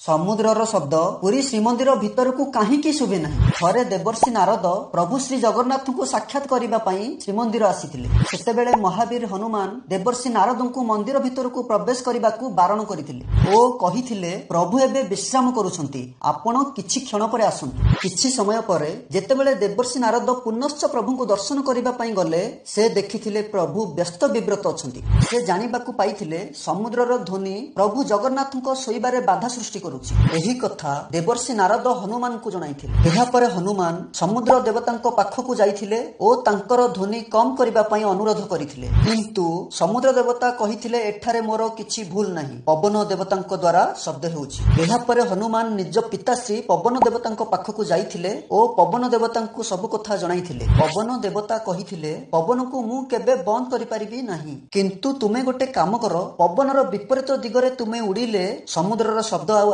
ସମୁଦ୍ରର ଶବ୍ଦ ପୁରୀ ଶ୍ରୀମନ୍ଦିର ଭିତରକୁ କାହିଁକି ଶୁଭେ ନାହିଁ? ଥରେ ଦେବର୍ଷି ନାରଦ ପ୍ରଭୁ ଶ୍ରୀ ଜଗନ୍ନାଥଙ୍କୁ ସାକ୍ଷାତ କରିବା ପାଇଁ ଶ୍ରୀମନ୍ଦିର ଆସିଥିଲେ। ସେତେବେଳେ ମହାବୀର ହନୁମାନ ଦେବର୍ଷି ନାରଦଙ୍କୁ ମନ୍ଦିର ଭିତରକୁ ପ୍ରବେଶ କରିବାକୁ ବାରଣ କରିଥିଲେ ଓ କହିଥିଲେ, ପ୍ରଭୁ ଏବେ ବିଶ୍ରାମ କରୁଛନ୍ତି, ଆପଣ କିଛି କ୍ଷଣ ପରେ ଆସନ୍ତୁ। କିଛି ସମୟ ପରେ ଯେତେବେଳେ ଦେବର୍ଷି ନାରଦ ପୁନଶ୍ଚ ପ୍ରଭୁଙ୍କୁ ଦର୍ଶନ କରିବା ପାଇଁ ଗଲେ, ସେ ଦେଖିଥିଲେ ପ୍ରଭୁ ବ୍ୟସ୍ତ ବିବ୍ରତ ଅଛନ୍ତି। ସେ ଜାଣିବାକୁ ପାଇଥିଲେ ସମୁଦ୍ରର ଧ୍ୱନି ପ୍ରଭୁ ଜଗନ୍ନାଥଙ୍କ ଶୋଇବାରେ ବାଧା ସୃଷ୍ଟି କରୁଛି। ଏହି କଥା ଦେବର୍ଷି ନାରଦ ହନୁମାନଙ୍କୁ ଜଣାଇଥିଲେ। ଏହାପରେ ହନୁମାନ ସମୁଦ୍ର ଦେବତାଙ୍କ ପାଖକୁ ଯାଇଥିଲେ ଓ ତାଙ୍କର ଧ୍ୱନି କମ୍ କରିବା ପାଇଁ ଅନୁରୋଧ କରିଥିଲେ। କିନ୍ତୁ ସମୁଦ୍ର ଦେବତା କହିଥିଲେ, ଏଠାରେ ମୋର କିଛି ଭୁଲ ନାହିଁ, ପବନ ଦେବତାଙ୍କ ଦ୍ୱାରା ଶବ୍ଦ ହେଉଛି। ଏହାପରେ ହନୁମାନ ନିଜ ପିତାଶ୍ରୀ ପବନ ଦେବତାଙ୍କ ପାଖକୁ ଯାଇଥିଲେ ଓ ପବନ ଦେବତାଙ୍କୁ ସବୁ କଥା ଜଣାଇଥିଲେ। ପବନ ଦେବତା କହିଥିଲେ, ପବନକୁ ମୁଁ କେବେ ବନ୍ଦ କରିପାରିବି ନାହିଁ, କିନ୍ତୁ ତୁମେ ଗୋଟେ କାମ କର, ପବନର ବିପରୀତ ଦିଗରେ ତୁମେ ଉଡ଼ିଲେ ସମୁଦ୍ରର ଶବ୍ଦ ଆଉ